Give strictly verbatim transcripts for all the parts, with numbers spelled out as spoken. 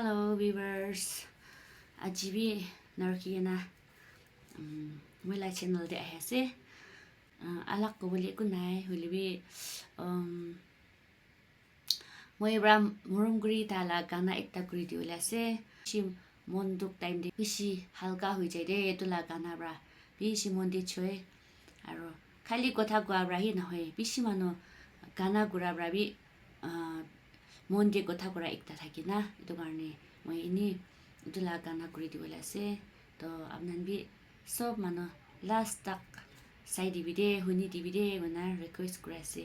Hello viewers, aji bi narukhi kena, um, moi la channel te ahi ase. Uh, alak kobole eku nai, hoile bi, um, moi pra morom kuri tai la gana ekta kuri dibole ase. Bishi mon dukh time te bishi halka hoi jai de, etu la gana pra bishi mon te choi. Aro khali kotha koa pra hi nahoi, bishi manu gana kura pra bi, ah, mon te kotha kura ekta thake na, etu karne moi eni etu la gana kuri dibole ase. To apni khan bi sob manu last tak sai dibi de, huni dibi de, koina request kuri ase.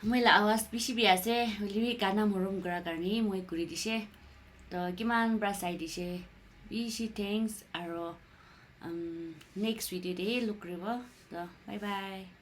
Moi la awaz bishi bi ase, hoilebi gana morom kura karne moi kuri dishe. To kiman pra sai dishe, bishi thanks, aro, um, next video te look kuribo. To bye bye.